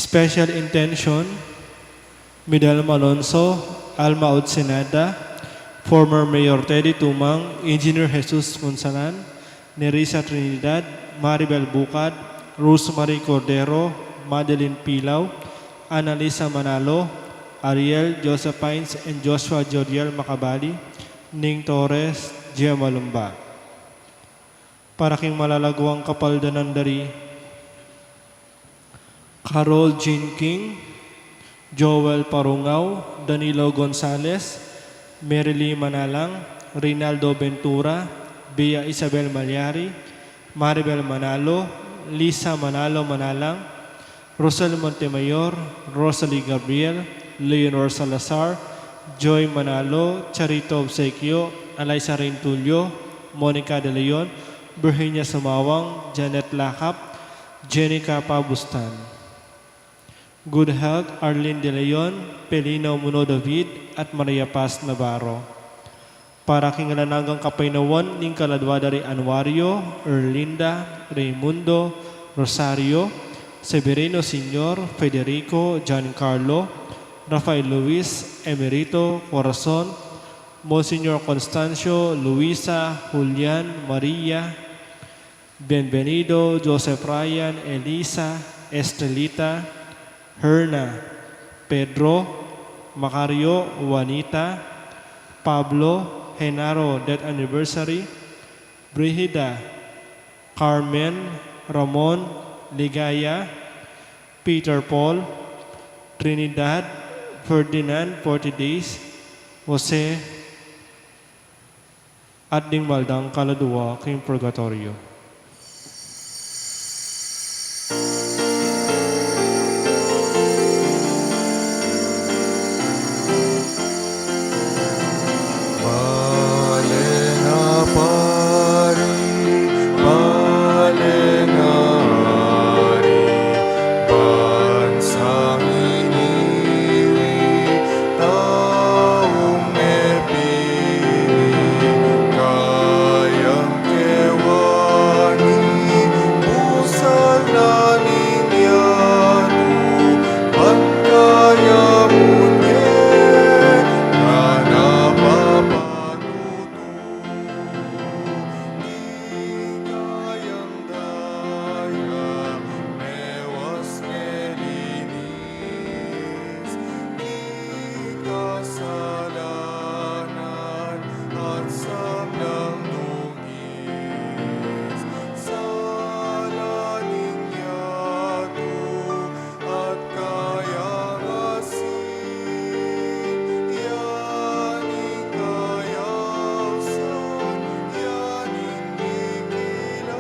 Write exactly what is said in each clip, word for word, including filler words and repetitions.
Special intention: Midelma Alonso, Alma Otsinada, former Mayor Teddy Tumang, Engineer Jesus Punsalan, Nerissa Trinidad, Maribel Bucad, Rosemary Cordero, Madeline Pilaw, Annalisa Manalo, Ariel, Joseph Pines, and Joshua Joriel Macabali, Ning Torres, Gemma Lumba. Para king malalaguang kapaldanan da ri Carol Jean King, Joel Parungao, Danilo Gonzales, Merily Manalang, Rinaldo Ventura, Bea Isabel Malyari, Maribel Manalo, Lisa Manalo Manalang, Rosel Montemayor, Rosalie Gabriel, Leonor Salazar, Joy Manalo, Charito Obsequio, Alaisa Rentulio, Monica De Leon, Virginia Sumawang, Janet Lakap, Jenica Pabustan. Good health: Arlene De Leon, Pelino Muno David, at Maria Paz Navarro. Para king alang anggang kapaynawan ning kaladua da ri Anuario, Erlinda, Raimundo, Rosario, Severino Senior, Federico, Giancarlo, Rafael Luis, Emerito, Corazon, Monsignor Constancio, Luisa, Julian, Maria, Bienvenido, Joseph Ryan, Elisa, Estrelita, Herna, Pedro, Macario, Juanita, Pablo, Genaro, death anniversary, Brigida, Carmen, Ramon, Ligaya, Peter Paul, Trinidad, Ferdinand, forty days, Jose, at ding maldang kaladua king purgatoryo. Bale na pari, bale na ari, bansang iniwi, taung mepili, kayang kewani, busal na ning yatu, ban kaya munye, na napapatutu, ing kayang daya, mewas melinis, ing kasalanan at sablang dungis, sala ning yatu at kayang asin, ya ning kayausan, ya ning dikilan.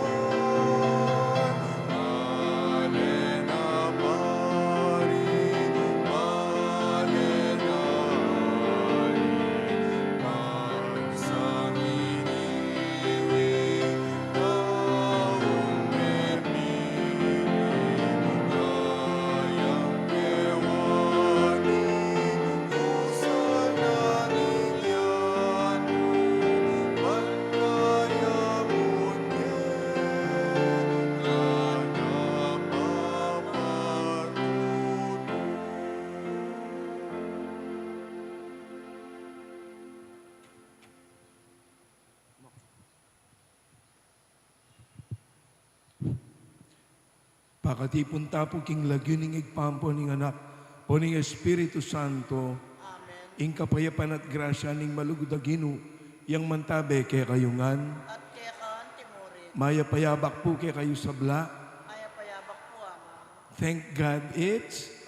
Pakatipun ta pu king lagyu ning Ibpa, ampo ning Anak, ampo ning Espiritu Santo. Amen. Ing kapayapan at grasya ning malugud a Ginu, yang mantabe kekayu ngan. At keka antimu rin. Mayap a yabak pu kekayu sabla. Mayap a yabak pu, Ama. Thank God it's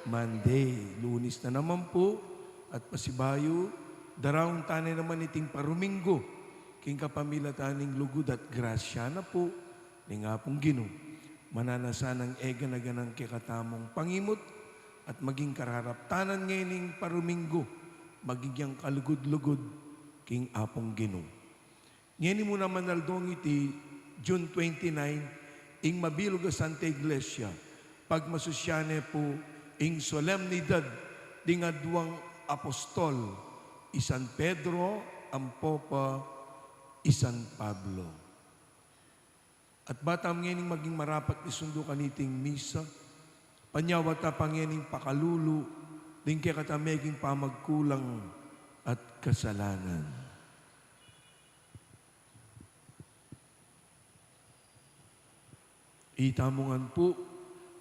Monday. Monday. Lunis na naman pu, at pasibayu, daraun ta ne naman iting paruminggu king kapamilatan ning lugud at grasya na pu ning Apung Ginu. Mananu sanang e gana-ganang kekatamung pangimut at maging kararaptanan ngening paruminggu, maging yang kalugud-lugud king Apung Ginu. Ngeni mu naman aldong iti, June twenty-nine, ing mabilug a Santa Iglesia, pagmasusyan ne pu ing solemnidad ding aduang apostol, i San Pedro, ampo pa i San Pablo. At ba tamu ngening maging marapat isundu kaniting misa, Panyawad ta pa ngening pakalulu ding kekata meging pamagkulang at kasalanan. Itamu ngan pu,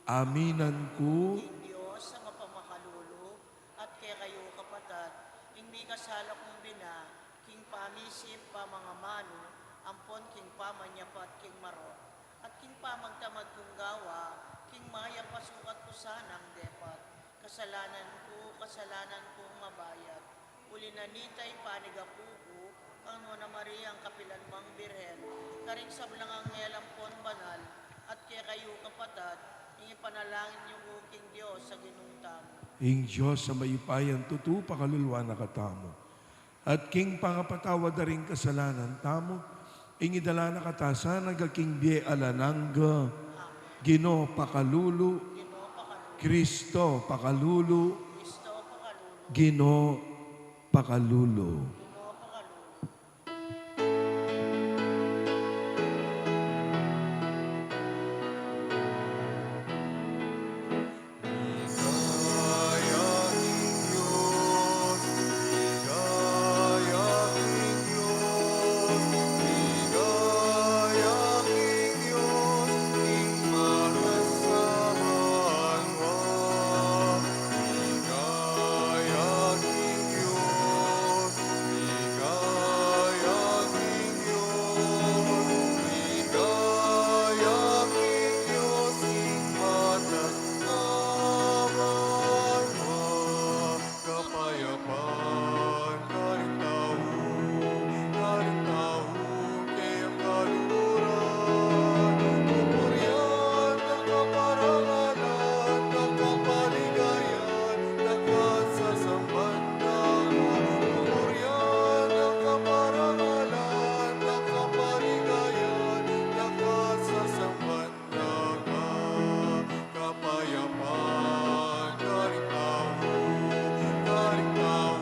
aminan ku. King Dios a mapamakalulu, at kekayu kapatad, ing mikasala kung bina, king pamisip, pamangamanu, ampon king pamanyapat king marok, at king pamagtamad kung gawa, king mayap a sukat ku sanang depat. Kasalanan ku, kasalanan kung mabayat. Uli na nita ipanigapu ku kang Nuan a Maria, ing kapilan mang Birhen, karing sablang anghel ampon banal, at kekayu kapatad, ing ipanalangin yu ku king Dios a Ginung tamu. Ing Dios a mayupayang tutu pakaluluan na katamu. At king pangapatawad da ring kasalanan tamu, ing idala na kata sana king bie alang angga. Ginu, pakalulu. Kristo, pakalulu. Ginu, pakalulu. Kapayapan karing tau, karing tau keng kaluguran, pupurian na kaparangalan, na kapaligayan, na kasasamban na ka. Pupurian na kaparangalan, na kapaligayan, na kasasamban na ka. Kapayapan karing tau, karing tau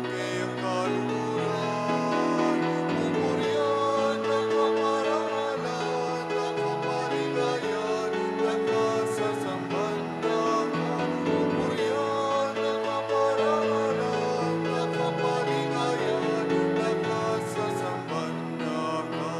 keng kaluguran, pupurian na kaparangalan, na kapaligayan, na kasasamban na ka. Pupurian na kaparangalan, na kapaligayan, na kasasamban na ka.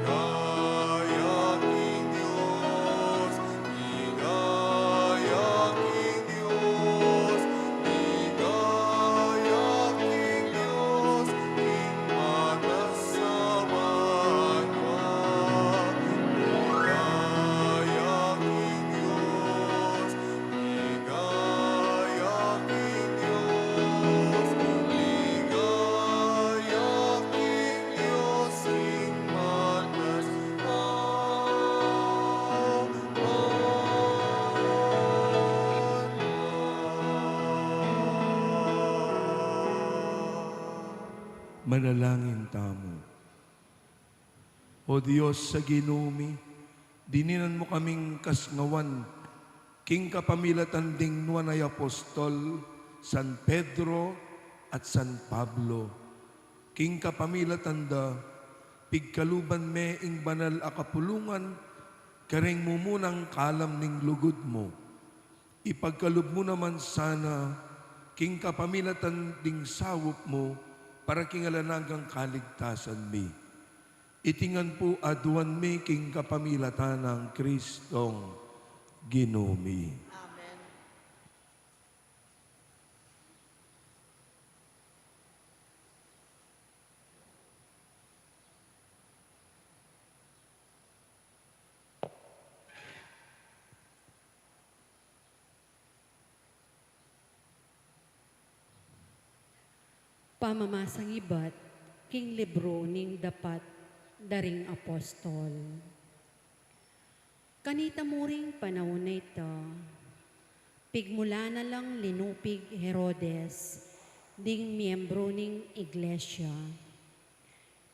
Ligaya king Dios, ligaya king Dios, ligaya king Dios, king matas a banua. Ligaya king Dios, ligaya king Dios, ligaya king Dios, king matas a banua. Manalangin tamu. O Dios a Ginu mi, dininan mu kaming kasngawan king kapamilatan ding nuan a apostol, San Pedro at San Pablo. King kapamilatan da, pigkaluban me ing banal a kapulungan kareng mumunang kalam ning lugud mu. Ipagkalub mu naman sana king kapamilatan ding saup mu para king alang anggang kaligtasan mi. Iti ngan pu aduan mi king kapamilatan nang Kristong Ginu mi. Amen. Pamamasang ibat king libru ning Dapat da ring Apostol. Kanita mu ring panaun a ita, pigmula na lang linupig Herodes ding miembro ning iglesia.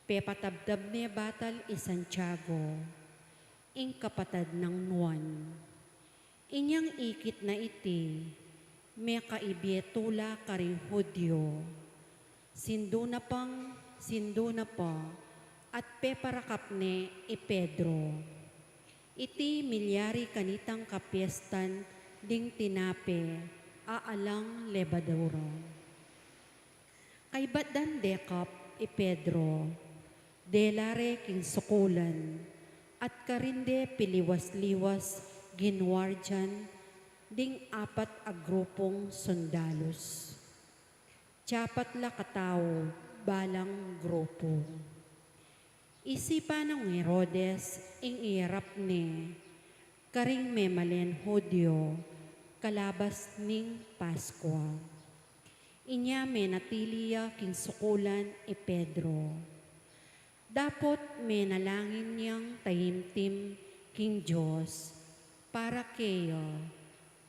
Pepatabtab ne batal i Santiago, ing kapatad nang Juan. Inyang ikit na iti, mekaibie tula karing Judio. Sindu na pang, sindu na pa, at peparakap ne i Pedro. Iti milyari kanitang kapiestan ding tinape a alang lebadura. Kaybat dang dekap i Pedro, dela re king sukulan, at karin de piliwas-liwas ginwardian ding apat a grupung sundalus. Tiapat la katau balang grupu. Isipan nang Herodes ing iyarap ne karing memalen Judio kalabas ning Paskua. Inya menatili ya king sukulan i Pedro. Dapot menalangin yang taimtim king Dios para keya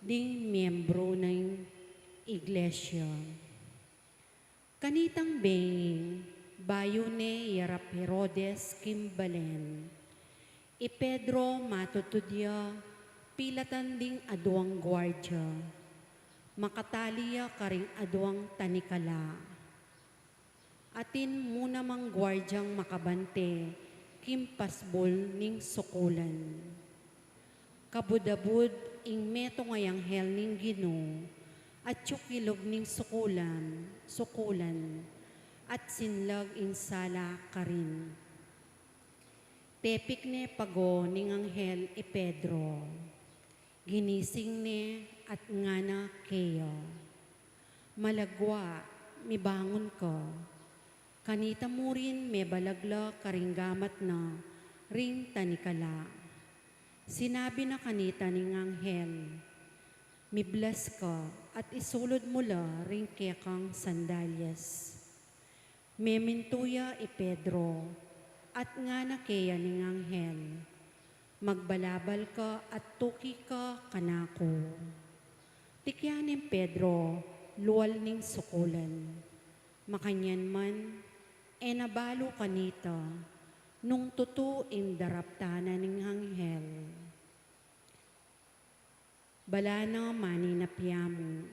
ding miyembru ning iglesia. Kanitang benging, bayu ne iyarap Herodes king balen, i Pedro matutud ya pilatan ding aduang guardia. Makatali ya karing aduang tanikala. Atin mu namang guardiang makabante king pasbul ning sukulan. Kabud-abud ing metung a anghel ning Ginu, atiu kilub ning sukulan, sukulan, at sinlag ing sala karin. Tepik ne pago ning anghel i Pedro. Ginising ne at ngana keya, "Malagwa, mibangun ka." Kanita murin mebalag la karing gamat na ring tanikala. Sinabi na kanita ning anghel, "Miblas ka at isulud mu la ring kekang sandalyas." Memintu ya i Pedro, at ngana keya ning anghel, "Magbalabal ka at tuki ka kanaku." Tikyan neng Pedro lual ning sukulan. Makanyan man, e na balu kanita nung tutu ing daraptan na ning anghel. Bala na maninap ya mu.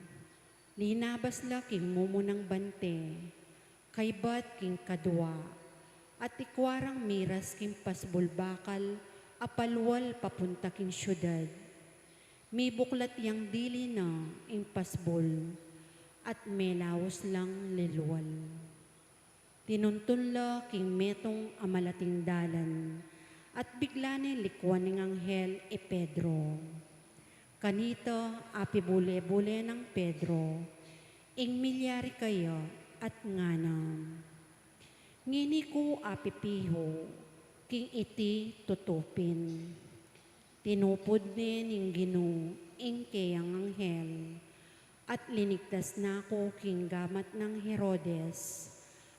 Linabas la king mumunang bante, kaybat king kadua, at ikwa rang miras king pasbul bakal a palual papunta king siudad. Mibuklat yang dili na ing pasbul, at melaus lang lilual. Tinuntun la king metung a malating dalan, at bigla neng likuan ning anghel i Pedro. Kanita apibule-bule nang Pedro ing milyari kaya at ngana, "Ngeni ku apipihu king iti tutu pin." Tinupud ne ning Ginu ing keyang anghel, at linigtas na ku king gamat nang Herodes,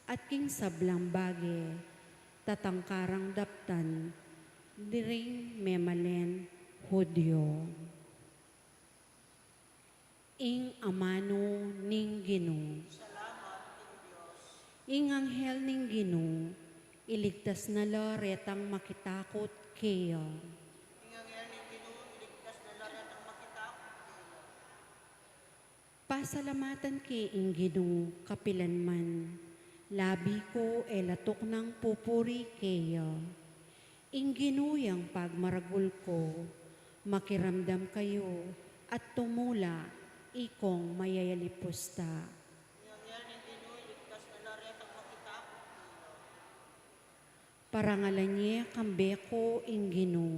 at king sablang bage tatangkarang daptan ding memalen Judio. Ing amanu ning Ginu. Ing anghel ning Ginu iligtas na la retang makitakut keya. Ing anghel ning Ginu iligtas na la retang makitakut keya. Pasalamatan ke ing Ginu kapilan man. Labi ku e latuk nang pupuri keya. Ing Ginu yang pagmaragul ku. Makiramdam kayu at tumula, ikong mayayalipusta. Ing anghel ning Ginu iligtas na la retang makitakut keya. Parangalan ye kambe ku ing Ginu.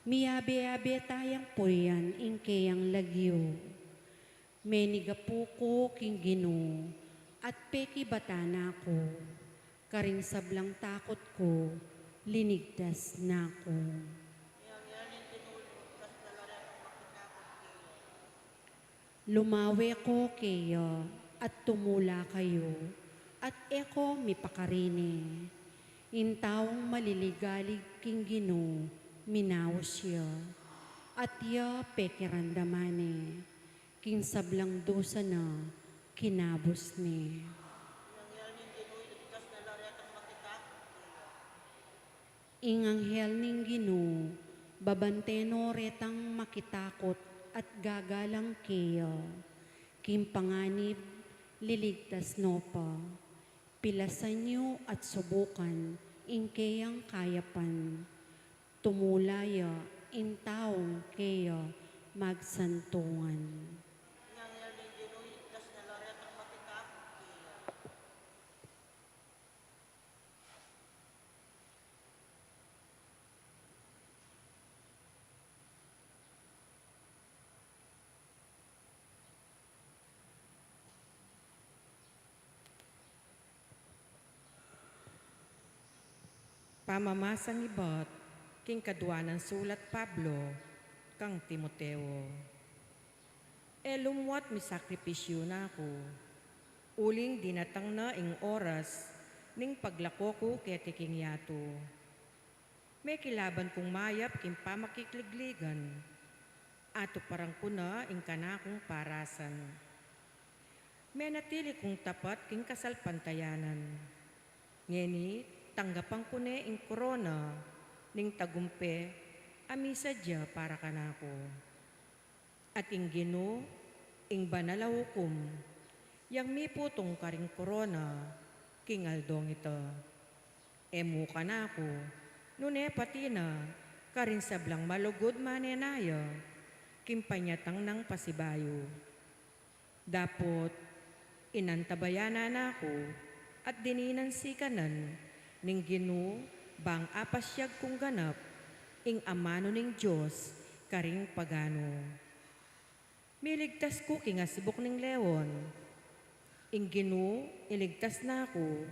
Miyabe-yabe tayang purian ing keyang lagyu. Menigapu ku king Ginu, at pekibatan na ku. Karing sablang takut ku, linigtas na ku. Lumawe ku keya at tumula kayu, at e ku mipakarine. Ing taung maliligalig king Ginu, minaus ya, at ya pekiramdaman ne, king sablang dusa na kinabus ne. Ing anghel ning Ginu, babante no retang makitakut at gagalang keya. King panganib, liligtas no pa. Pilasan yu at subukan ing keyang kayapan. Tumula ya ing taung keya magsantungan. Ing anghel ning Ginu, iligtas na la retang makitaput keya. Pamamasang ibat king kadua nang sulat Pablo kang Timoteo. E lumuat misakripisyu na ku, uling dinatang na ing oras ning paglako ku keti king yatu. Mekilaban kung mayap king pamakikligligan, atuparan ku na ing kanakung parasan. Menatili kung tapat king kasalpantayanan. Ngeni, tanggapan ku ne ing korona ning tagumpe a misadya para kanaku. At ing Ginu, ing banal a ukum, yang miputung karing korona king aldong ita, e mu kanaku, nune pati na karing sablang malugud manenaya king panyatang nang pasibayu. Dapot inantabayanan na ku at dininan sikanan ning Ginu bang apasyag kung ganap ing amanu ning Dios karing paganu. Miligtas ku king asbuk ning leon. Ing Ginu iligtas na ku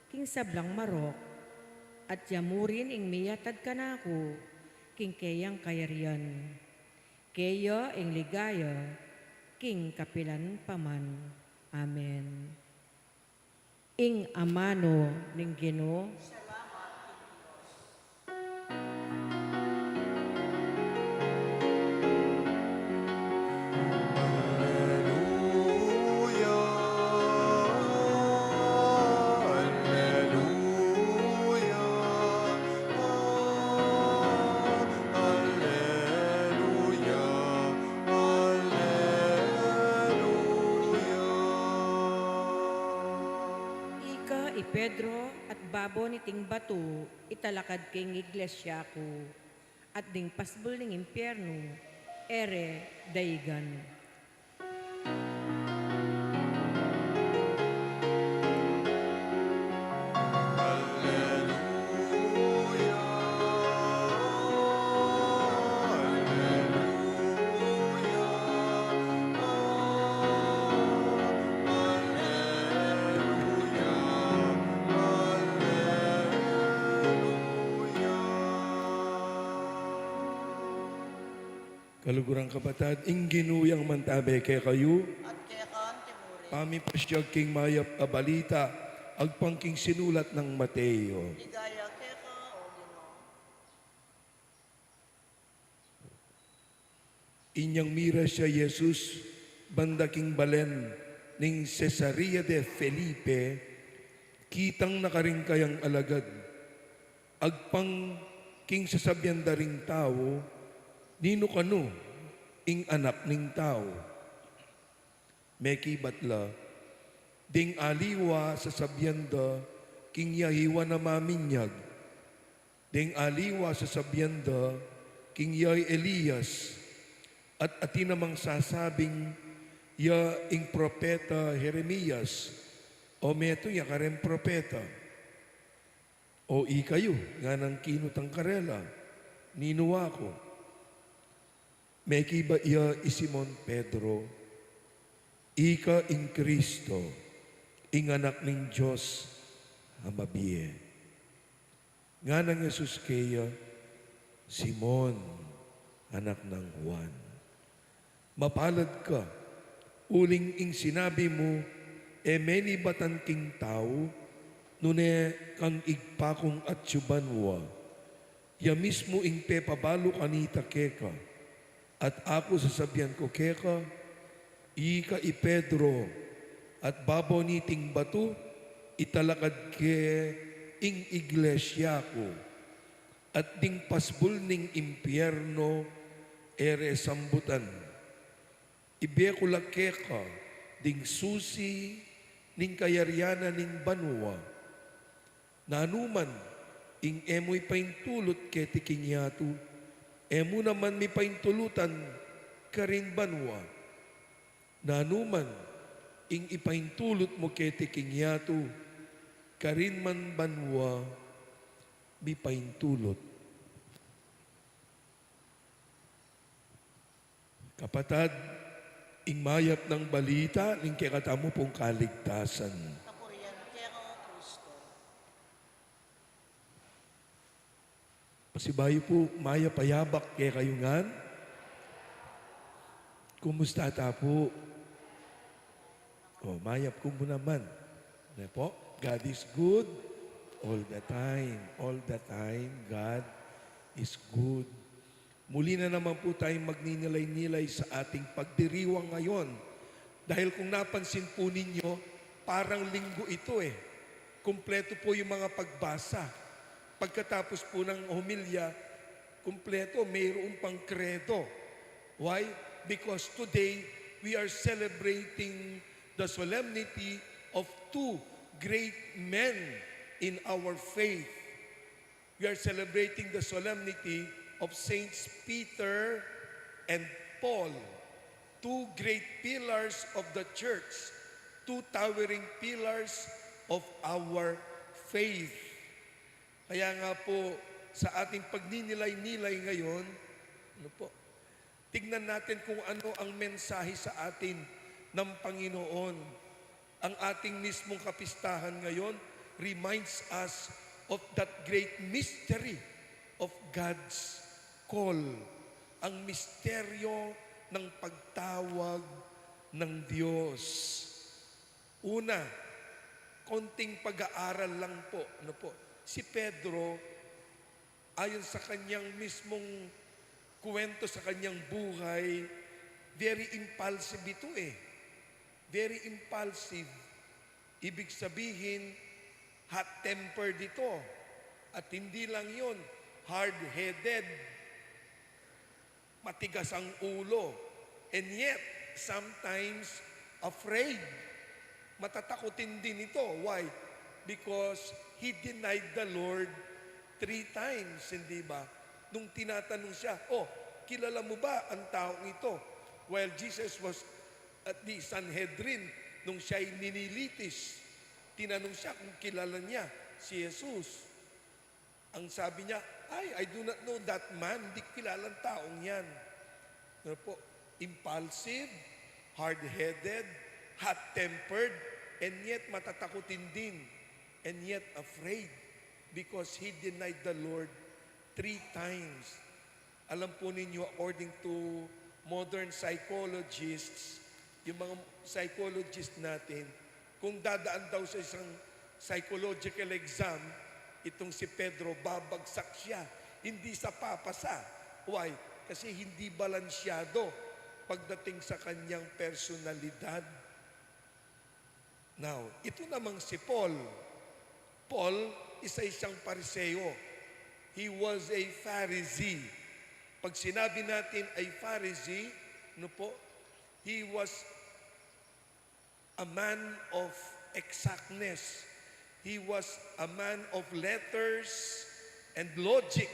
king sablang marok, at ya mu rin ing miyatad kanaku king keyang kayarian. Keya ing ligaya king kapilan pa man. Amen. Ing amanu ning Ginu. Aleluya, aleluya, aleluya, aleluya. Ika i Pedro, at babo niting batu italakad ke ing iglesia ku, at ding pasbul ning impiernu e re daigan. Aleluya, aleluya, aleluya, aleluya. Kaluguran kapatad, ing Ginu yang mantabe kekayu. At keka anti mu rin. Pamipasyag king mayap a balita agpang king sinulat nang Mateo. Ligaya keka, O Ginu. Inyang miras ya i Jesus banda king balen ning Cesarea de Felipe, kitang na karing kayang alagad. Agpang king sasabian da ring tau, "Ninu kanu ing Anak ning Tau?" Mekibat la, "Ding aliwa sasabian da king ya i Juan a Maminyag. Ding aliwa sasabian da king ya i Elias, at atin namang sasabing ya ing propeta Jeremias, o metung ya kareng propeta." "O ikayu," nganang kinutang karela, "ninu aku?" Mekibat ya i Simon Pedro, "Ika ing Kristo, ing Anak ning Dios a mabie." Nganang Jesus keya, "Simon, anak nang Juan, mapalad ka, uling ing sinabi mu e menibatan king tau, nune kang Ibpa kung atsu banua. Ya mismu ing pepabalu kanita keka. At aku sasabian ku keka, ika i Pedro, at babo niting batu italakad ke ing iglesia ku, at ding pasbul ning impiernu e re sambutan. Ibie ku la keka ding susi ning kayarian na ning banua. Nanu man Ing e mu ipaintulut keti king yatu, e mu naman mipaintulutan karin banua. Nanu man ing ipaintulut mu keti king yatu, karin man banua mipaintulut. Kapatad, ing mayap nang balita ning kekatamu pung kaligtasan. Kapurian keka, O Kristo. Pasibayu pu, mayap a yabak kekayu ngan. Kumusta ta pu? O, mayap ku mu naman. Ne po? God is good all the time. All the time, God is good. Muli na naman po tayong magninilay-nilay sa ating pagdiriwang ngayon. Dahil kung napansin po ninyo, parang linggo ito eh. Kumpleto po yung mga pagbasa. Pagkatapos po ng homilya, kumpleto, mayroon pang kredo. Why? Because today, we are celebrating the solemnity of two great men in our faith. We are celebrating the solemnity of Saints Peter and Paul, two great pillars of the church, two towering pillars of our faith. Kaya nga po, sa ating pagninilay-nilay ngayon, ano po, tignan natin kung ano ang mensahe sa atin ng Panginoon. Ang ating mismong kapistahan ngayon reminds us of that great mystery of God's call, ang misteryo ng pagtawag ng Diyos. Una, konting pag-aaral lang po, ano po. Si Pedro, ayon sa kanyang mismong kuwento sa kanyang buhay, very impulsive ito eh. Very impulsive. Ibig sabihin, hot-tempered ito. At hindi lang yun, hard-headed. Matigas ang ulo. And yet, sometimes, afraid. Matatakotin din ito. Why? Because he denied the Lord three times, hindi ba? Nung tinatanong siya, "Oh, kilala mo ba ang taong ito?" While Jesus was at the Sanhedrin, nung siya'y ninilitis, tinanong siya kung kilala niya si Jesus. Ang sabi niya, "Ay, I do not know that man." Hindi kilala ang taong yan. Ano po? Impulsive, hard-headed, hot-tempered, and yet matatakotin din, and yet afraid because he denied the Lord three times. Alam po ninyo, according to modern psychologists, yung mga psychologist natin, kung dadaan daw sa isang psychological exam, itong si Pedro, babagsak siya. Hindi sa papasa. Why? Kasi hindi balansyado pagdating sa kanyang personalidad. Now, ito namang si Paul. Paul, isa siyang Pariseo. He was a Pharisee. Pag sinabi natin ay Pharisee, no po, he was a man of exactness. He was a man of letters and logic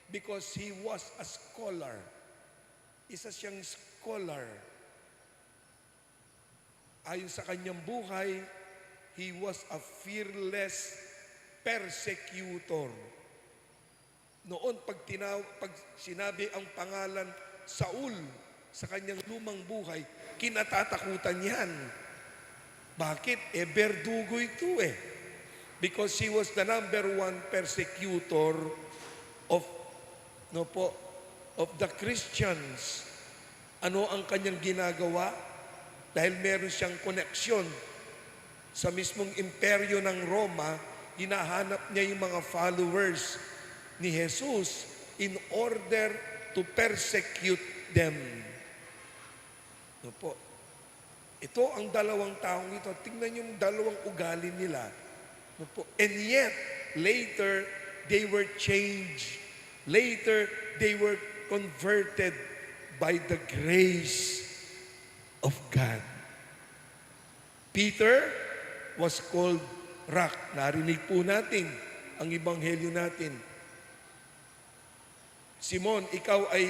because he was a scholar. Isa siyang scholar. Ayon sa kanyang buhay, he was a fearless persecutor. Noon, pag, tinaw- pag sinabi ang pangalan Saul sa kanyang lumang buhay, kinatatakutan yan. Bakit? Eh, berdugo ito eh. Because he was the number one persecutor of, no po, of the Christians. Ano ang kanyang ginagawa? Dahil meron siyang koneksyon sa mismong imperyo ng Roma, hinahanap niya yung mga followers ni Jesus in order to persecute them. No po. Ito ang dalawang taong ito. Tingnan yung dalawang ugali nila. No po. And yet, later, they were changed. Later, they were converted by the grace of God. Peter was called rock. Narinig po natin. ang ebanghelyo natin. Simon, ikaw ay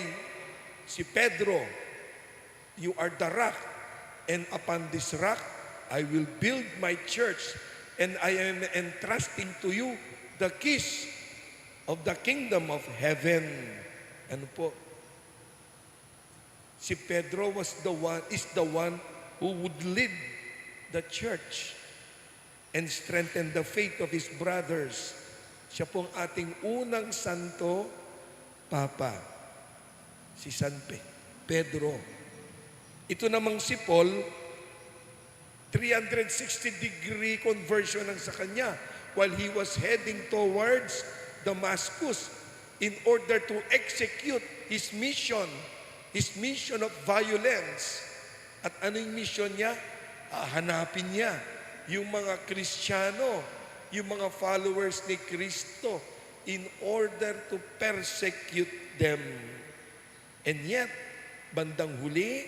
si Pedro. You are the rock, and upon this rock I will build my church, and I am entrusting to you the keys of the kingdom of heaven. Ano po? Si Pedro was the one, is the one who would lead the church and strengthen the faith of his brothers. Siya pong ating unang Santo Papa, si San Pe-, Pedro. Ito namang si Paul, three hundred sixty degree conversion ang sa kanya while he was heading towards Damascus in order to execute his mission, his mission of violence. At ano yung mission niya? Hahanapin niya yung mga Kristiyano, yung mga followers ni Kristo, in order to persecute them. And yet, bandang huli,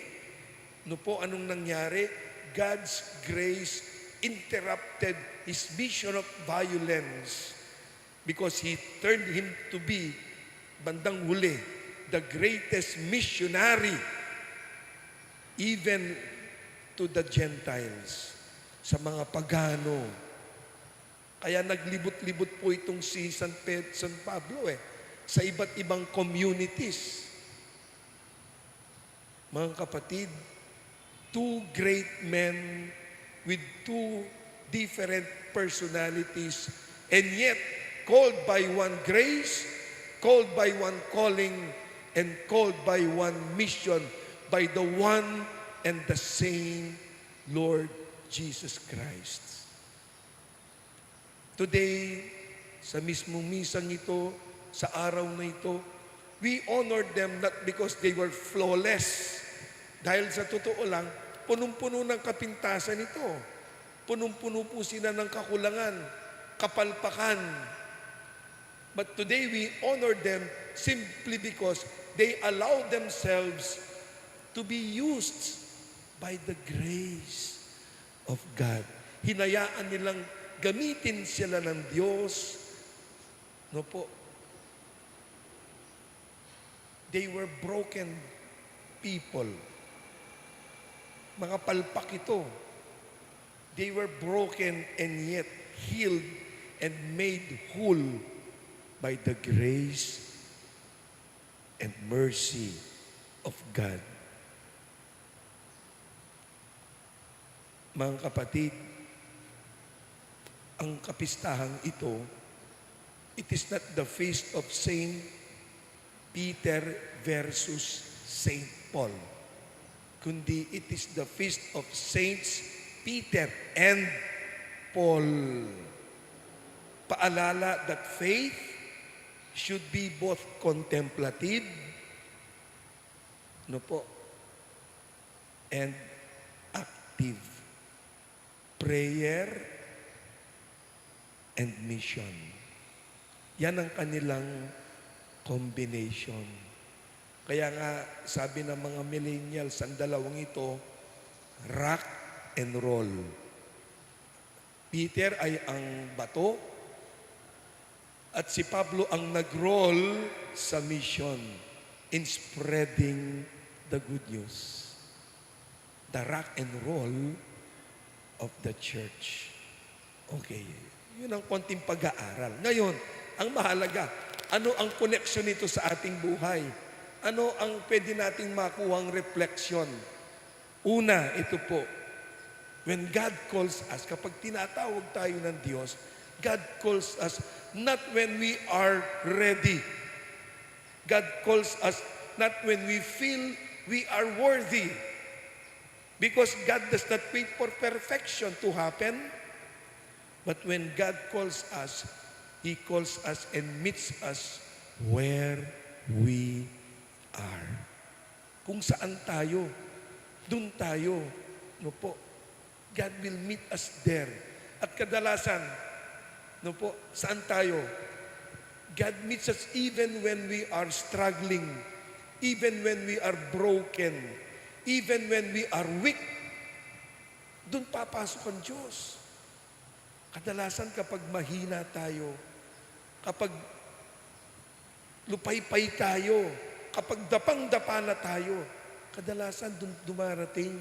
no po, anong nangyari? God's grace interrupted his mission of violence because he turned him to be, bandang huli, the greatest missionary even to the Gentiles, sa mga pagano. Kaya naglibot-libot po itong si San Ped-, San Pablo eh, sa iba't ibang communities. Mga kapatid, two great men with two different personalities, and yet called by one grace, called by one calling, and called by one mission, by the one and the same Lord Jesus Christ. Today, sa mismong misang ito, sa araw na ito, we honor them not because they were flawless. Dahil sa totoo lang, punong-puno ng kapintasan ito. Punong-puno po sila ng kakulangan, kapalpakan. But today we honor them simply because they allow themselves to be used by the grace of God. Hinayaan nilang gamitin sila ng Diyos. No po? They were broken people. Mga palpak ito. They were broken and yet healed and made whole by the grace and mercy of God. Mga kapatid, ang kapistahang ito, it is not the feast of Saint Peter versus Saint Paul, kundi it is the feast of Saints Peter and Paul. Paalala that faith should be both contemplative, no po, and active. Prayer and mission. Yan ang kanilang combination. Kaya nga, sabi ng mga millennials, ang dalawang ito, rock and roll. Peter ay ang bato, at si Pablo ang nag-roll sa mission in spreading the good news. The rock and roll of the church. Okay, yun ang konting pag-aaral. Ngayon, ang mahalaga, ano ang koneksyon nito sa ating buhay? Ano ang pwede nating makuhang reflection? Una, ito po, when God calls us, kapag tinatawag tayo ng Diyos, God calls us not when we are ready. God calls us not when we feel we are worthy. Because God does not wait for perfection to happen. But when God calls us, He calls us and meets us where we are. Kung saan tayo, dun tayo, no po. God will meet us there. At kadalasan, no po, saan tayo? God meets us even when we are struggling, even when we are broken, even when we are weak. Dun papasok ang Diyos. Kadalasan kapag mahina tayo, Kapag lupaypay tayo, kapag dapang-dapa na tayo, kadalasan dun dumarating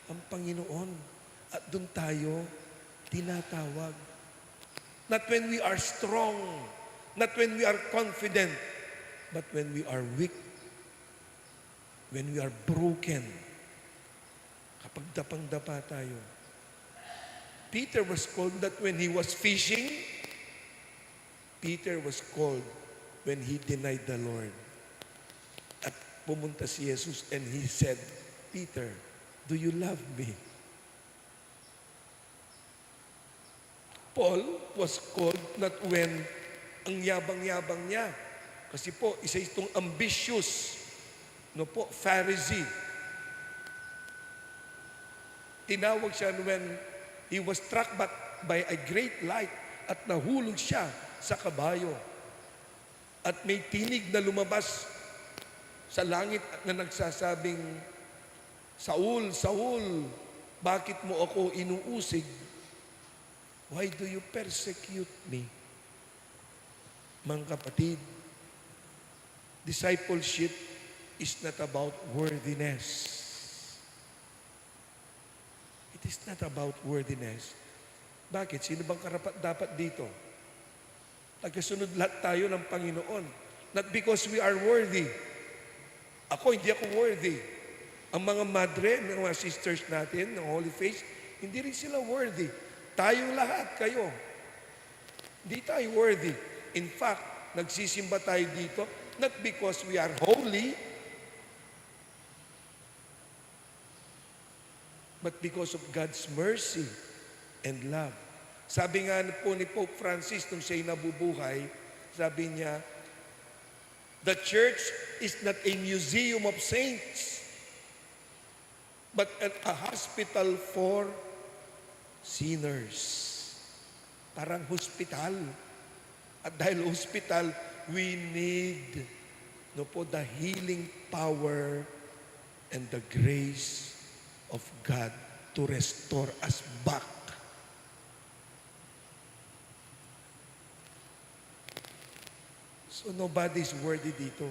ang Panginoon at dun tayo tinatawag. Not when we are strong, not when we are confident, but when we are weak, when we are broken, kapag dapang-dapa tayo. Peter was called not when he was fishing. Peter was called when he denied the Lord. At pumunta si Jesus and he said, "Peter, do you love me?" Paul was called not when ang yabang-yabang niya. Kasi po, isa itong ambitious, no po, Pharisee. Tinawag siya when he was struck back by a great light at nahulog siya sa kabayo. At may tinig na lumabas sa langit na nagsasabing, "Saul, Saul, bakit mo ako inuusig? Why do you persecute me?" Mga kapatid, discipleship is not about worthiness. It is not about worthiness. Bakit? Sino bang karapat-dapat dito? Tagasunod lahat tayo ng Panginoon. Not because we are worthy. Ako, hindi ako worthy. Ang mga madre, ang mga sisters natin, ng Holy Face, hindi rin sila worthy. Tayong lahat, kayo. Hindi tayo worthy. In fact, nagsisimba tayo dito, not because we are holy, but because of God's mercy and love. Sabi nga po ni Pope Francis nung siya'y nabubuhay, sabi niya, "The church is not a museum of saints, but a, a hospital for sinners." Parang hospital. At dahil hospital, we need, no po, the healing power and the grace of God to restore us back. So nobody is worthy dito.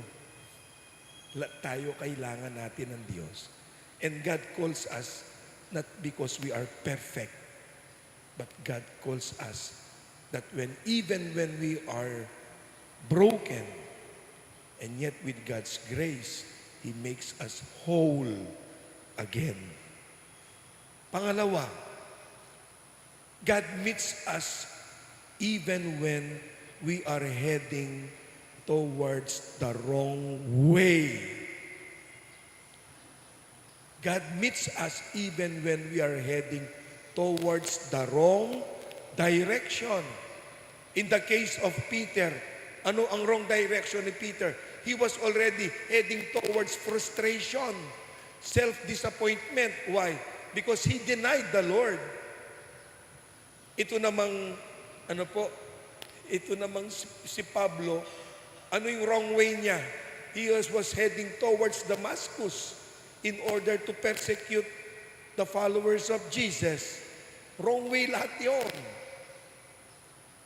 Lahat tayo kailangan natin ng Diyos. And God calls us not because we are perfect, but God calls us that when, even when we are broken, and yet with God's grace, He makes us whole again. Pangalawa, God meets us even when we are heading towards the wrong way. God meets us even when we are heading towards the wrong direction. In the case of Peter, ano ang wrong direction ni Peter? He was already heading towards frustration, self-disappointment. Why? Because he denied the Lord. Ito namang, ano po, ito namang si, si Pablo, ano yung wrong way niya? He was, was heading towards Damascus in order to persecute the followers of Jesus. Wrong way lahat yon.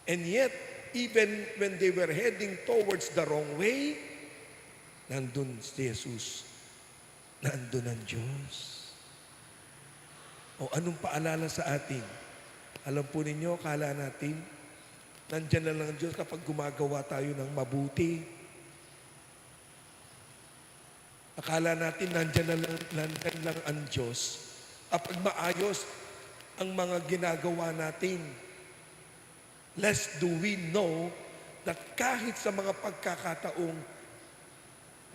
And yet, even when they were heading towards the wrong way, nandun si Jesus. Nandun ang Diyos. O, anong paalala sa atin? Alam po ninyo, akala natin, nandiyan na lang ang Diyos kapag gumagawa tayo ng mabuti. Akala natin, nandiyan na lang, nandiyan lang ang Diyos kapag maayos ang mga ginagawa natin. Lest do we know that kahit sa mga pagkakataong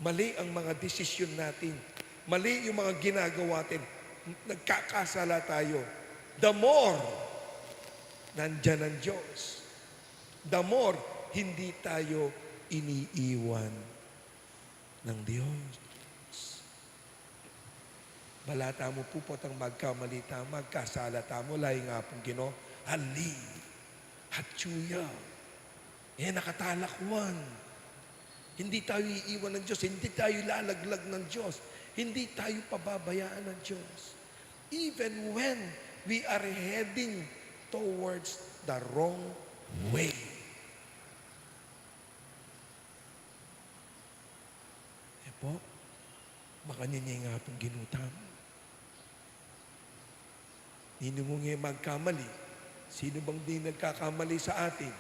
mali ang mga desisyon natin, mali yung mga ginagawa natin, nagkakasala tayo, the more nandiyan ang Diyos. The more hindi tayo iniiwan ng Diyos. Bala tamu pu potang magkamali tamu, magkasala tamu, lalu nga pung Ginu, ali, atsu ya, e na ka talakwan. Hindi tayo iiwan ng Diyos, hindi tayo ilalaglag ng Diyos, hindi tayo pababayaan ng Diyos. Even when we are heading towards the wrong way. Makanyan ya ing Apung Ginu tamu. Ninu mung e magkamali? Sinu bang di nagkakamali sa atin?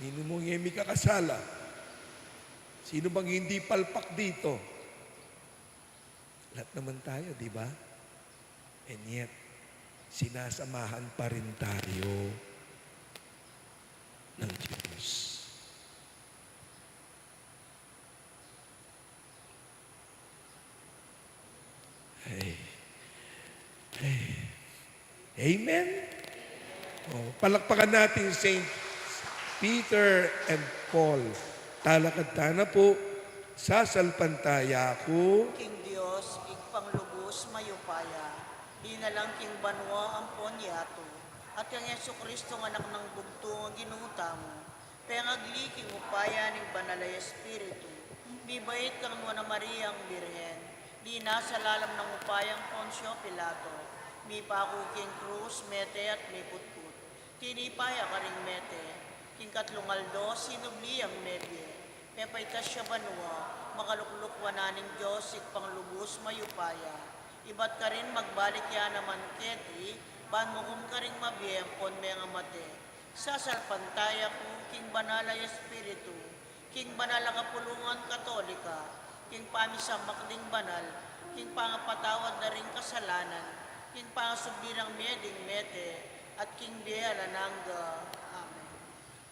Ninu mung e mikakasala? Sinu bang hindi palpak dito? Lahat naman tayo, di ba? And yet, sinasamahan pa rin tayo ng Diyos. Ay. Ay. Amen? O, palakpakan natin Saint Peter and Paul. Talakad tana pu. Sasalpantaya ku king Dios, Ibpang lubus mayupaya, dinalang king banua ampon yatu, at kang Jesucristo, Anak nang bugtung a Ginu tamu, pengagli king upaya ning Banal a Espiritu, mibait kang Nuan a Mariang Birhen, linasa lalam ning upayang Poncio Pilato, mipaku king krus, mete at miputput. Tinipa ya karing mete, king katlung aldo sinubli yang mebie, pepaitas ya banua, makalukluk wanan ning Dios, Ibpang lubus mayupaya. Ibat karin magbalik ya naman keti, ban mukum karing mabie ampon mengamate. Sasalpantaya ku king Banal a Espiritu, king banal a kapulungan Katolika, king pamisamak ding banal, king pangapatawad da ring kasalanan, king pangasubli nang mie ding mete, at king bie alang angga. Amen.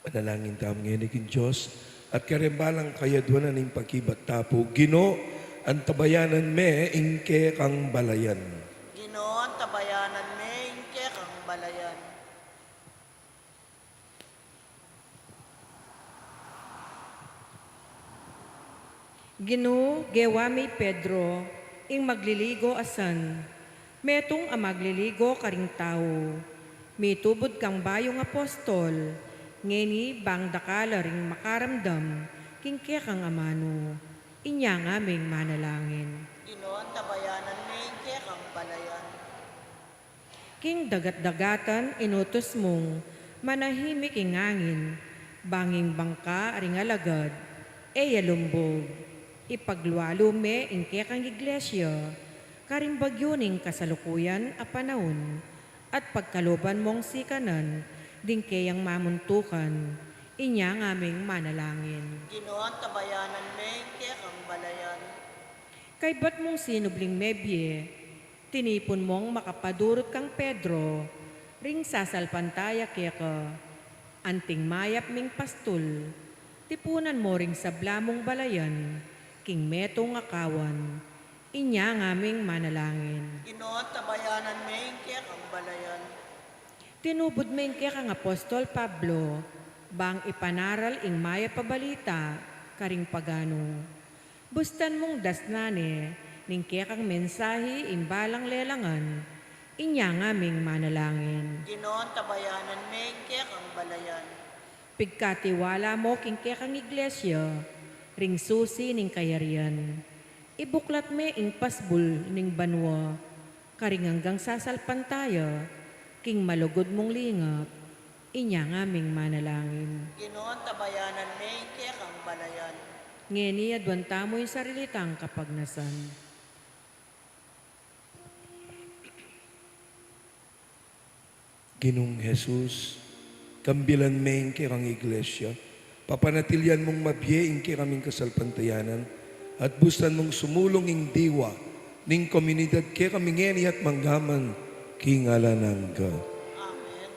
Manalangin tamu ngeni king Dios, at kareng balang kayaduanan ing pakibat ta pu. Ginu, antabayanan me ing kekang balayan. Ginu, antabayanan me ing kekang balayan. Ginu, gewa me i Pedro ing magliligo a san, metung a magliligo karing tau. Mitubud kang bayung apostol, ngeni bang dakal la ring makaramdam king kekang amanu. Inya ngaming manalangin. Ginu, antabayanan me ing kekang balayan. King dagat-dagatan inutus mung manahimik ing angin, bang ing bangka ring alagad e ya lumbug. Ipaglualu me ing kekang iglesia karing bagyu ning kasalukuyan a panaun, at pagkaluban mung sikanan ding keyang mamuntukan. Inya ngaming manalangin. Ginu, antabayanan me ing kekang balayan. Kaybat mung sinubling mebie, tinipun mung makapadurut kang Pedro ring sasalpantaya keka. Anting mayap ming pastul, tipunan mu ring sabla mung balayan king metung a kawan. Inya ngaming manalangin. Ginu, antabayanan me ing kekang balayan. Tinubud me ing kekang apostol Pablo, bang ipanaral ing mayap a balita karing paganu. Bustan mung dasnan ne ning kekang mensahi ing balang lelangan. Inya ngaming manalangin. Ginu, antabayanan me ing kekang balayan. Pigkatiwala mu king kekang iglesia ring susi ning kayarian. Ibuklat me ing pasbul ning banua karing anggang sasalpantaya king malugud mung lingap. Inya ngaming manalangin. Ginu, antabayanan me ing kekang balayan. Ngeni aduan tamu ing sarili tang kapagnasan. Ginung Jesus, kambilan me ing kekang iglesia, papanatilian mung mabie ing kekaming kasalpantayanan, at bustan mung sumulung ing diwa ning komunidad kekami ngeni at manggaman king alang angga. Amen.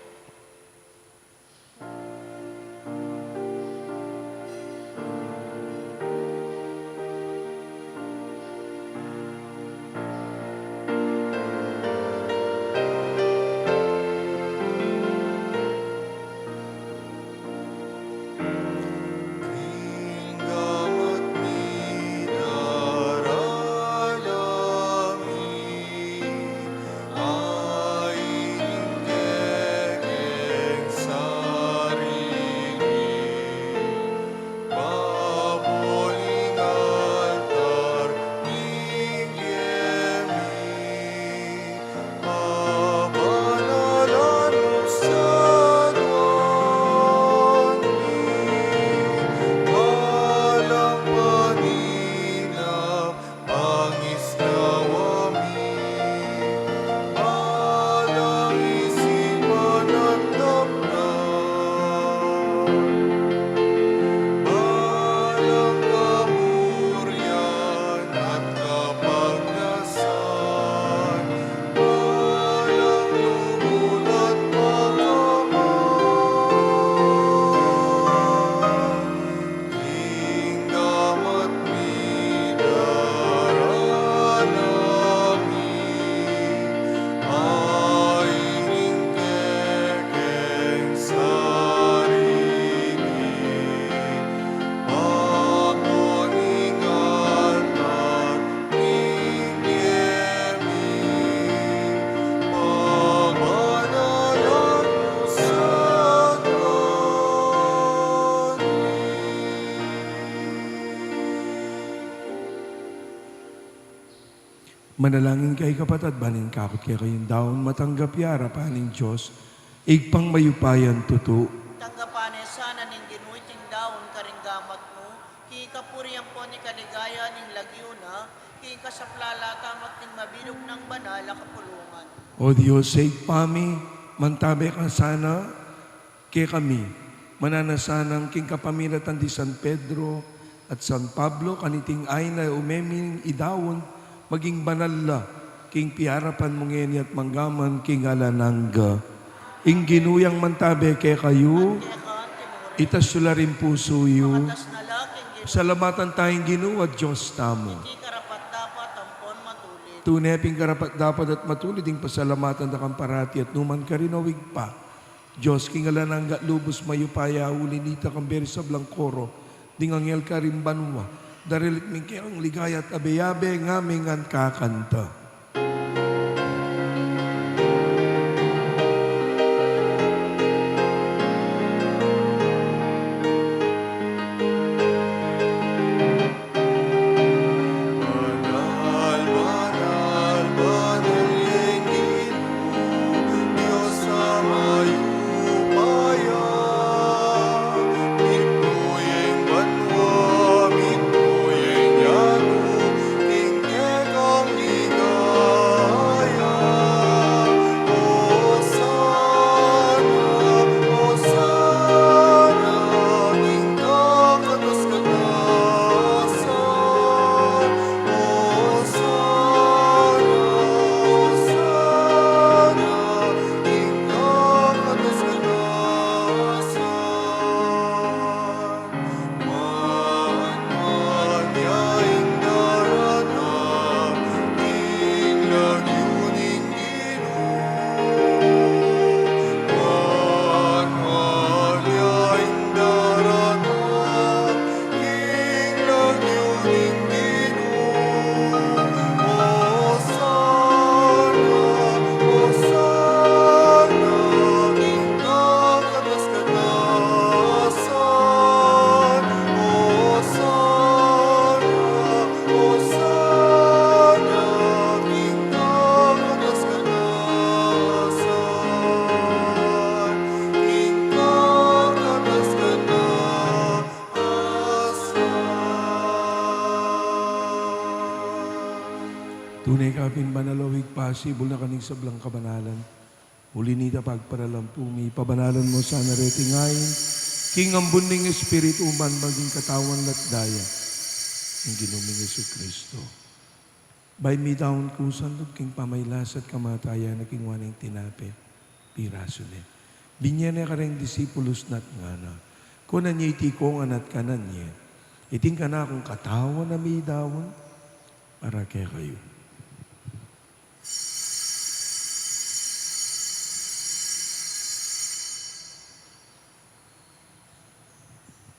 Manalangin kayu, kapatad, ban ing kakut kekayung daun matanggap ya arapan ning Dios, Ibpang mayupayang tutu. Tanggapan na sana ning Ginu iting daun karing gamat mu, king kapurian ampon king kaligayan ning lagyu na, king kasaplalan tamu at ning mabilug nang banal a kapulungan. O Dios, Ibpa mi, mantabe ka sana kekami, mananu sanang king kapamilatan di San Pedro at San Pablo, kaniting ayna ume ming idaun, maging banal la king piarapan mu ngeni at manggaman king alang angga. Ing Ginu yang mantabe kekayu, itas yu la ring pusu yu. Pasalamatan taya ing Ginu a Dios tamu. Tune pin karapat-dapat at matulid ing pasalamatan da kang parati at nu man karin, o Ibpa, Dios king alang angga, lubus mayupaya. Uli nita, kambe ring sablang koro ding anghel karin banua, daralit mi keka ing ligaya at abe-abe ngaming ngan kakanta. Banal, banal, banal ya ing Ginu, Dios a mayupaya. Mitmu ya ing banua, mitmu ya ing yatu, king kekang ligaya. Osana, Osana, king kakatas-katasan. Osana, Osana, king kakatas-katasan. Manman ya ing daratang king lagyu ning Ginu. Manman ya ing daratang king lagyu ning Ginu. Osana, Osana, king kakatas-katasan. Osana, Osana, king kakatas-katasan. King kakatas-katasan. Tune ka pin banal, o Ibpa, sibul na karing sablang kabanalan. Uli nita, pagparalan pu mi, pabanalan mu sana reting ain king ambun ning Espiritu, ban maging katawan la at daya ning Ginu ming Jesucristo. Bayu mi daun kusan lub king pamaglasat kamatayan na, kinua ne ing tinape, pirasu ne, binie ne kareng disipulus na at ngana: Kunan ye iti kongan at kanan ye. Iti ing kanakung katawan a midaun para kekayu.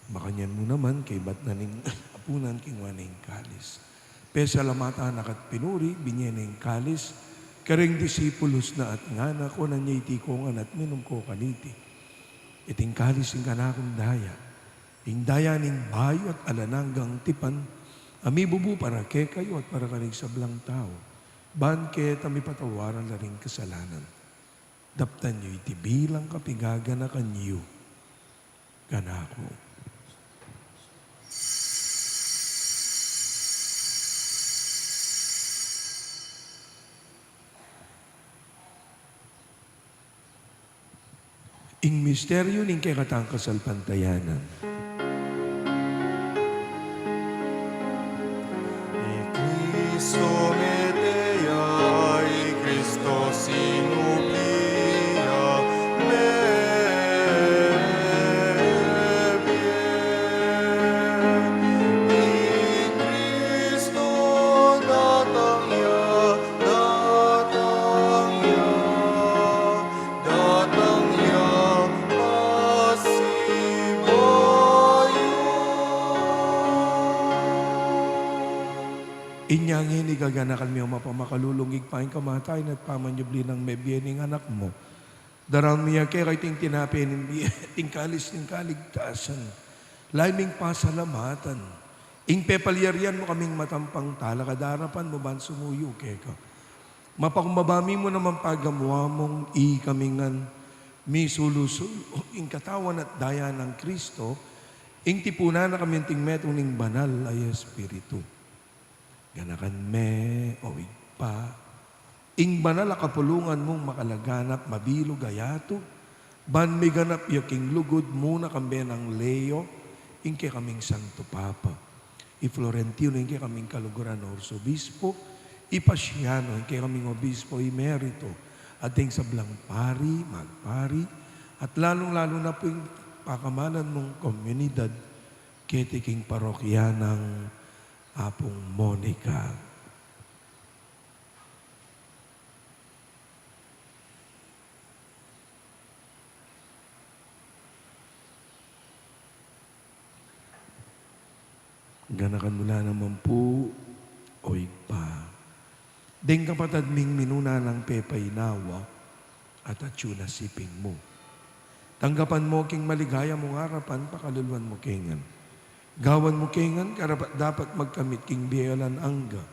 Makanyan mu naman, kaybat na ning apunan, kinua ne ing kalis, pesalamatan na ka at pinuri, binie ne ing kalis kareng disipulus na at ngana: Kunan ye iti kongan at minum ko kaniti. Iti ing kalis ning kanakung daya, ing daya ning bayu at alang anggang tipan, a mibubu para kekayu at para karing sablang tau, ban keta mipatawaran la ring kasalanan. Daptan yu iti bilang kapigaganakan yu kanaku. Ing misteryu ning kekatang kasalpantayanan. I Kristo mete ya, i Kristo sinubli ya, mebie. I Kristo datang ya, datang ya, datang ya pasibayu. Inya ngeni, gaganakan mi, O mapamakalulung Ibpa, ing kamatayan at pamanyubli nang mebie ning Anak mu. Daraun mi keka iting tinape ning bie, iting kalis ning kaligtasan. Lalu ming pasalamatan Ing pepalyarian mu kaming matampang talakad king arapan mu ban sumuyu keka. Mapakumbaba mi mu naman pagamuan mung ikami ngan misulu-sulu ing katawan at daya nang Kristo, ing tipunan na kami anting metung ning Banal a Espiritu. Ganakan me, o Ibpa, ing banal a kapulungan mung makalaganap, mabilug a yatu, ban miganap ya king lugud mu na kambe nang Leo, ing kekaming Santo Papa. I Florentino, ing kekaming kaluguran a Arsobispo, i Pasiano, ing kekaming Obispo Emerito, at ing sablang pari, magpari, at lalung-lalu na pu ing pakamalan mung komunidad, keti king parokya nang Apung Monica. Ganakan mu la naman pu, o Ibpa, deng kapatad ming minuna nang pepainawa at atyu na siping mu. Tanggapan mu king maligaya mung arapan, pakaluluan mu ke ngan. Gawan mu ke ngan karapat-dapat magkamit king bie alang angga.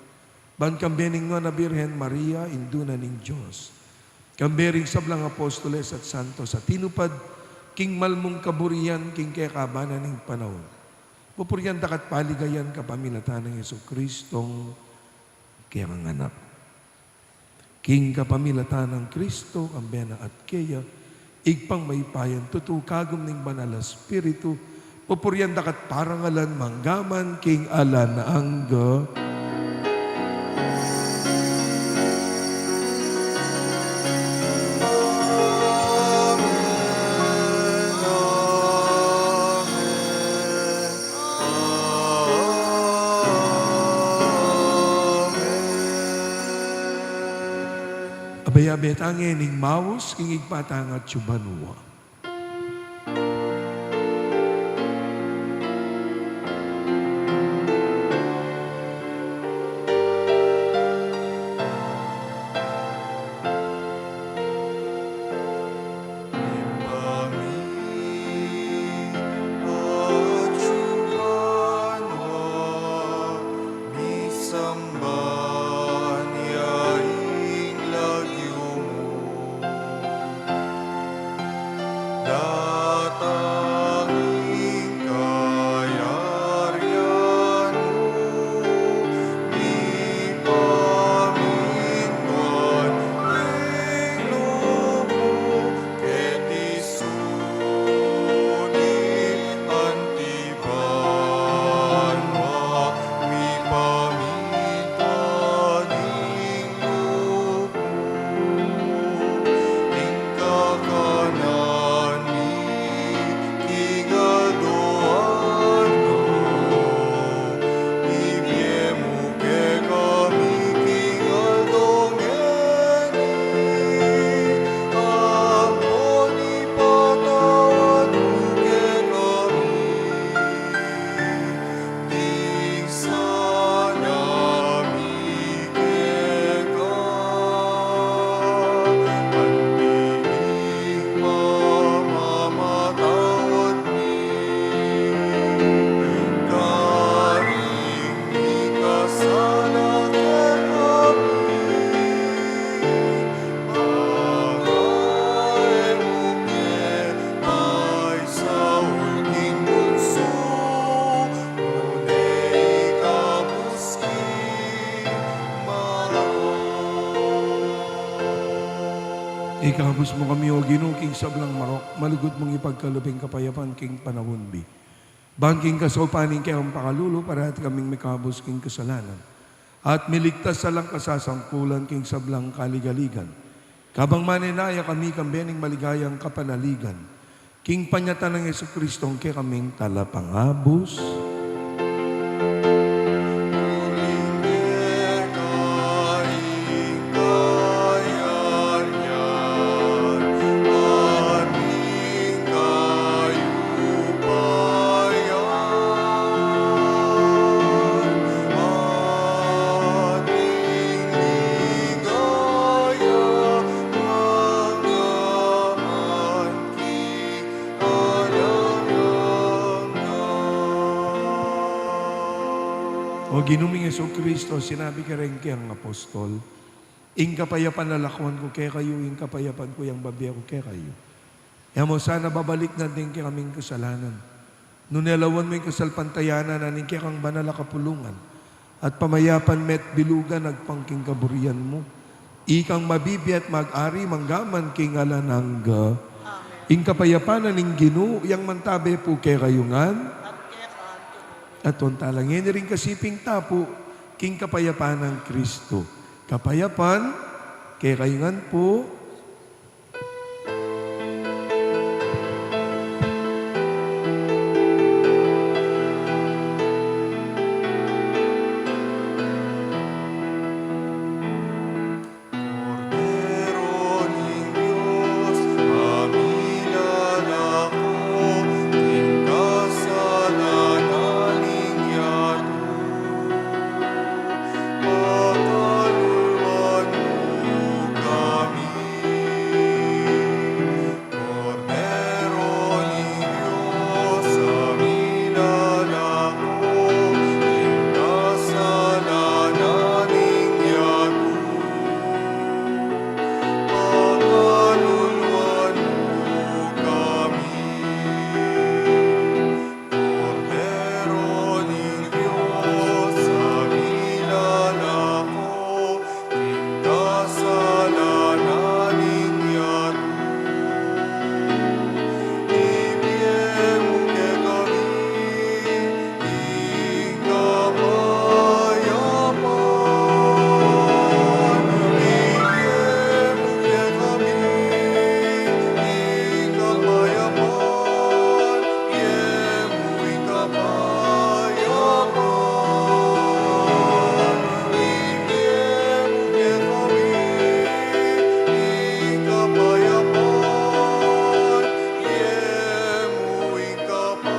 Ban kambe ning Nuan a Birhen Maria, Indu na ning Dios, kambe ring sablang apostoles at santos a tinupad king mal mung kaburian king kekabanan ning panaun, pupurian da ka at paligayan kapamilatan nang Jesucristong kekang Anak. King kapamilatan nang Kristo, kambe na at keya, Ibpang mayupayang tutu, kagum ning Banal a Espiritu, pupurian da ka at parangalan manggaman king alang angga. Amen. Abe-abe tang e ning maus king Ibpa tang atsu banua. Misamban ya ing lagyu mu, datang ing kayarian mu, mipamintuan ing lub mu, keti sulip anti banua, mipamintuan ing lub mu. Ing kakanan mi king aldo-aldo, ibie mu kekami king aldo ngeni, ampon ipatawad mu kekami ding sala mi keka, anti ing pamamatawad mi karing mikasala kekami. Angga e mu ke paisaul king bunsu, nune ikabus king marok. Ikabus mu kami, O Ginu, king sablang marok, malugud mung ipagkalub ing kapayapan king panaun mi. Ban king kasaupan ning kekang pakalulu, parati kaming mikabus king kasalanan at miligtas alang kasasangkulan king sablang kaligaligan. Kabang manenaya kami kambe ning maligayang kapanaligan king panyatang nang Jesucristong kekaming Talapangabus. Ginu ming Jesucristo, sinabi kareng kayang apostol, "Ing kapayapan lalakwan ku kekayu, ing kapayapan ku yang bibie ku kekayu." E mu sana babaliknan ding kekaming kasalanan, nune lawan mu ing kasalpantayanan na ning kekang banal a kapulungan, at pamayapan me at bilugan agpang king kaburian mu. Ikang mabibie at mag-ari mangga man king alang angga. Amen. Ing kapayapan na ning Ginu, yang mantabe pu kekayu ngan. At keka antu. At onta la ngeni ring kasiping tapu, king kapayapan nang Kristu. Kapayapan kekayu ngan pu. Kordero ning Dios, a milalako king kasalanan ning yatu, pakaluluan mu kami. Kordero ning Dios, a milalako king kasalanan ning yatu, pakaluluan mu kami. Kordero ning Dios, a milalako king kasalanan ning yatu, ibie mu kekami ing kapayapan. Ibie mu kekami ing kapayapan. Ibie mu ing kapayapan, ibie mu kekami ing kapayapan, ibie mu ing kapayapan.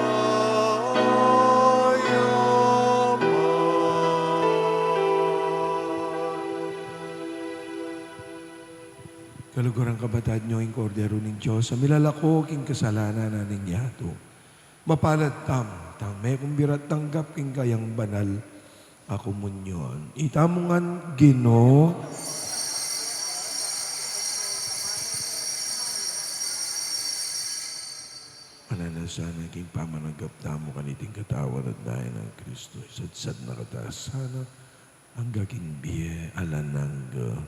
Kaluguran, kapatad, nyo ing Kordero ning Dios, a milalako king kasalanan ning yatu. Mapalad tamu, tang mekumbira at tanggap king kayang banal a komunyon. Itamu ngan, Ginu. Mananu sana king pamananggap tamu kaniting katawan at daya nang Kristu, isatsat na katamu sana angga king bie alang angga.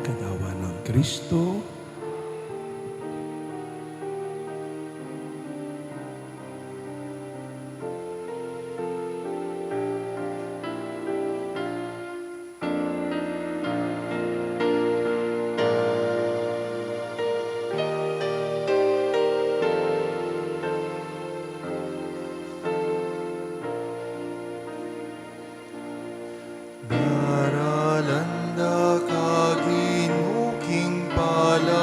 Katawan nang Kristu. Daralan da ka, Ginu, king pala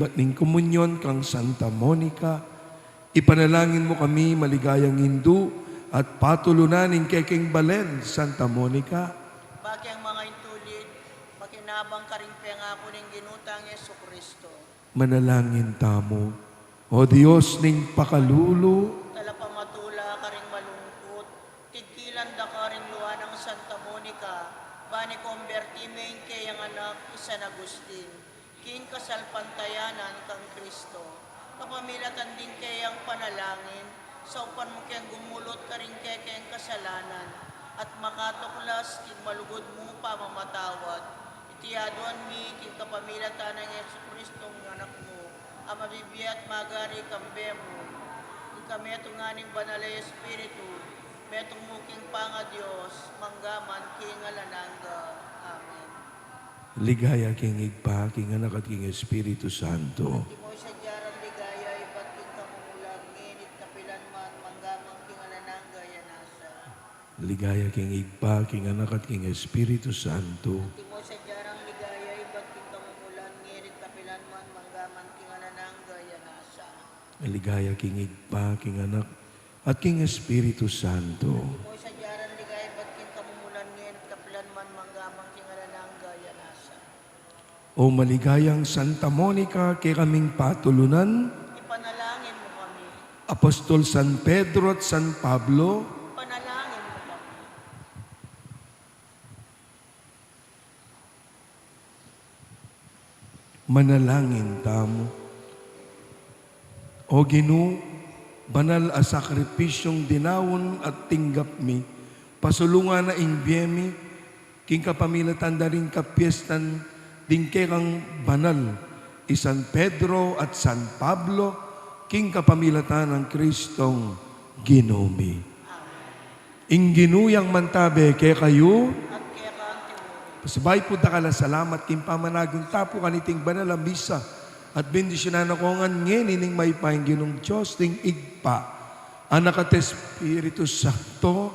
Ibat ning komunyon kang Santa Monica, ipanalangin mu kami, maligayang indu, at patulunan ning kekeng balen, Santa Monica. Bakeng mangaintulid, makinabang karing pengaku ning Ginu tang Jesucristo. Manalangin tamu. O Dios ning pakalulu, talapamatula karing malungkut, tigkilan da karing lua nang Santa Monica, bani komberti me ing keyang anak i San Agustin king kasalpantayanan kang Kristo. Kapamilatan ding keyang panalangin, saupan mu keng gumulut karing kekeng kasalanan, at makatuklas king malugud mung pamamatawad. Iti aduan mi king kapamilatan nang Jesucristong Anak mu, a mabibie at magari kambe mu, king kametungan ning Banal a Espiritu, metung mu king pangaDios, mangga man king alang angga. Amen. Ligaya king Ibpa, king Anak, at king Espiritu Santo. Antimo ing sadya nang ligaya, ibat king kamumulan, ngeni at kapilan man, mangga man king alang angga. Ligaya king Ibpa, king Anak, at king Espiritu Santo. Antimo ing sadya nang ligaya, ibat king kamumulan, ngeni at kapilan man, mangga man king alang angga. Ligaya king Ibpa, king Anak, at king Espiritu Santo. Antimo ing sadya nang ligaya, ibat king kamumulan, ngeni at kapilan man, mangga man king alang angga. O maligayang Santa Monica, kekaming patulunan. Ipanalangin mu kami. Apostol San Pedro at San Pablo. Ipanalangin mu kami. Manalangin tamu. O Ginu, banal a sakripisyung dinaun at tinggap mi, pasulungan na ing bie mi, king kapamilatan da ring kapiestan ding kekang banal, i San Pedro at San Pablo, king kapamilatan nang Kristong Ginu mi. Ing Ginu yang mantabe kekayu. At keka mu rin. Pasibayu pu dakal a salamat king pamanagun tamu kaniting banal a misa. At bendisyunan na ko ngan ngeni ning mayupayang Ginung Dios, ning Ibpa, Anak at Espiritu Santo.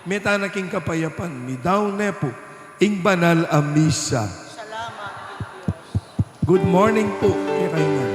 Amen. Meta na king kapayapan, midaun ne pu ing banal a misa. Salamat king Dios. Good morning pu kekayu ngan.